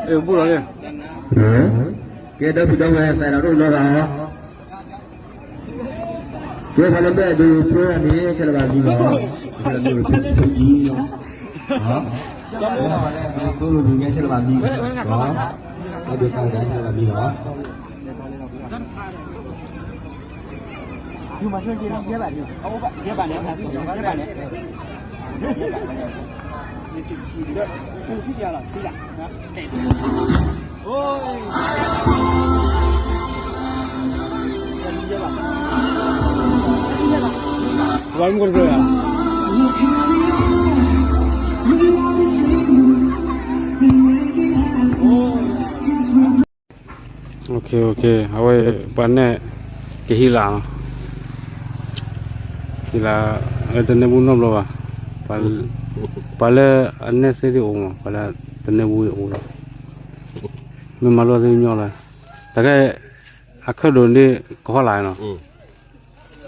အဲ ဘူးလီၤန့ၣ်, ကဲ ဒီပုၢ်ဒီဝဲၢ် သးဒီးဒိၣ်နီၢ်ဂၤ, ကဲပှၤလၢမ့ၢ်အဒိးဖိန့ၣ် ဆဲးလီၤဘၣ်မံၤလီၤ, ဆဲးလီၤမံၤလီၤ, ကဲပှၤလၢအဒိးဖိန့ၣ် ဆဲးလီၤဘၣ်မံၤလီၤ, အဒိးကါဝဲဒၣ် ဆဲးလီၤဘၣ်မံၤလီၤ. အဝဲ ပှၤနဲၣ် ကဟံးလၢ်, ဟံးလၢ်, တနဲၣ်ဘူးနီတဘျီဘၣ်, ပှၤလၢအနဲၣ်သ့ၣ်ဒ်အိၣ်မး, ပှၤလၢတနဲၣ်ဘူးအိၣ်လီၤ, မ့ၢ်မၤလိသ့ၣ်ညီလီၤ, တၢ်ခဲ အခၢၣ်ဒိးန့ၣ် ကဟီၣ်လၢ်နီၤ,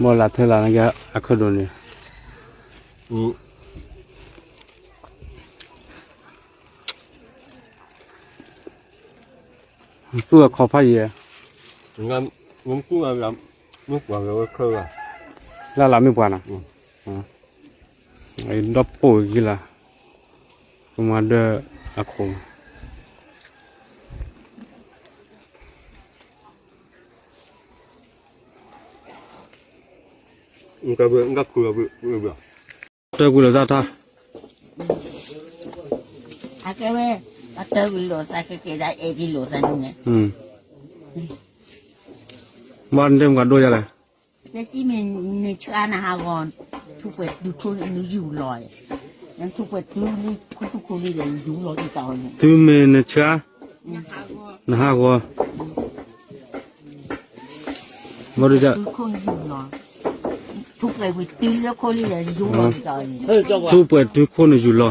ဘၣ်လၢထဲလၢ်န့ၣ်က့ အခၢၣ်ဒိးန့ၣ် သူၣ်အခီဖးယံၤ, လၢ်လၢ်မ့ၢ်ပှၤနီၤ, ဒီပိာ်ဂ့ၤလၢ်, ကမၤဒၢအခိၣ် တၢ်ကွံာ်လိာ်သးထါ, အကဲဝဲ, အတၢ်ကွံာ်လိာ်သးကကဲဒၣ်အဲၣ်ဒ်လိာ်သးန့ၣ်, ဘၣ်နတဲမကဒိယၤလဲၣ်, လၢစံမ့ၢ်နဆှါနဟးဂီၤ, ထူပှဲၤတုၤခိၣ်နယူၢ်လီၤ, နထူပှဲၤတုၤလၢခိၣ်ထူခိၣ်လံဒီးယူၢ်လီၤက့ၤတၢ်အီၤန့ၣ်, တုၤမ့ၢ်နဆှါ, နဟးဂီၤ ဘၣ်ဒုး, ထူပှဲၤတုၤလၢခိၣ်လံဒီးယူၢ်လီၤက့ၤတၢ်အီၤန့ၣ်, ထူပှဲၤတုၤခိၣ်နယူၢ်လီၤ,